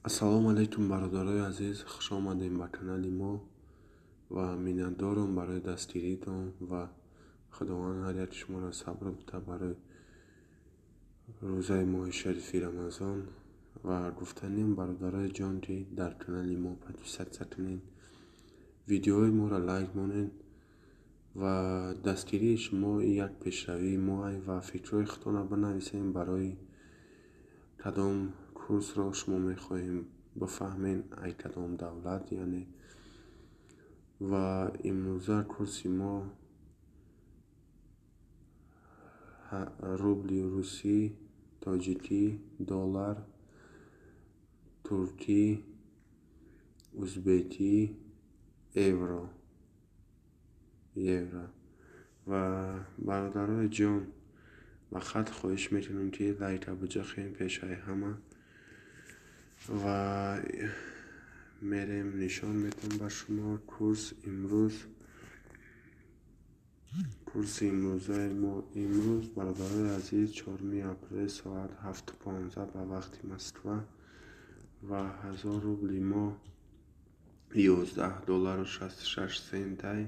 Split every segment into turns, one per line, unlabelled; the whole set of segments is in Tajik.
Ассалому алайкум, бародарои азиз, хуш омадем ба канали мо ва миннатдорам барои дастгиритон ва Худованд ҳар яки шуморо сабр бита барои рӯзаи моҳи шарифи Рамазон. Ва гуфтанем, бародарои ҷон, ки дар канали мо подписаться кунед, видеоҳои моро лайк монед ва дастгирии шумо як пешравии моай. Ва фикрҳои худтонро бинависем, барои кадом курсро шумо мехоҳем бифаҳмед, ай кадом давлат, яъне. Ва имрӯза курси мо рубли русӣ, тоҷикӣ, доллар, туркӣ, узбекӣ, евро. Ва бародарои ҷон, ба хат хоҳиш мекунем, ки лайка биҷахем пешаи ҳама. Ва мерем, нишон медиҳам ба шумо курс имрӯз, курси имрӯзаи мо. Имрӯз, бародарои азиз, 4-уми апрел, соат 7:15 ба вақти Москва. Ва 1000 рубли мо 11 доллару 66 центай,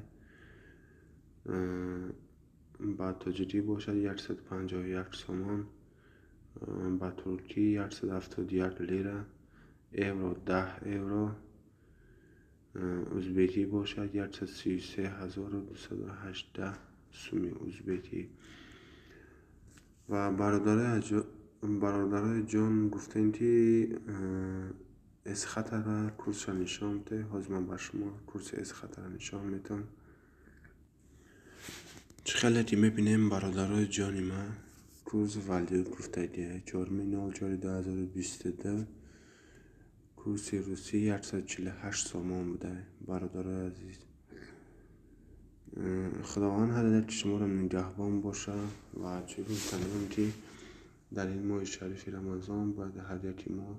ба тоҷикӣ бошад 151 сомон, ба туркӣ 171 лира, евро 10 евро, узбекӣ бошад 133 218 суми узбекӣ. Ва бародарои ҷон, гуфтем, ки Эсхатара курсро нишон бидеҳ. Ҳозир ман ба шумо курси Эсхатара нишон медиҳам. Чӣ хеле ки мебинем, бародарои ҷони ман, курс валют гуфтагия, 4-уми 04-2022, курси русӣ 148 сомон буда. Бародарои азиз, Худованд ҳар яки шуморо нигаҳбон бошад. Ва чӣ гуфтаниам, ки дар ин моҳи шарифи Рамазон бояд ҳар яки мо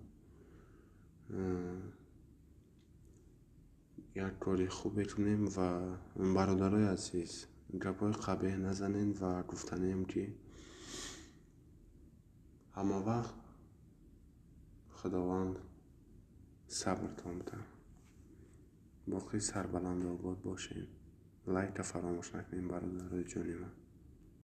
як кори хубе кунем. Ва бародарои азиз, гапҳои қабеҳ назанед. Ва гуфтаниам, ки ҳамавақт Худованд сабртон бидиҳад, боқӣ сарбаланду обод бошед. Лайка фаромӯш накунед, бародарои ҷони ман.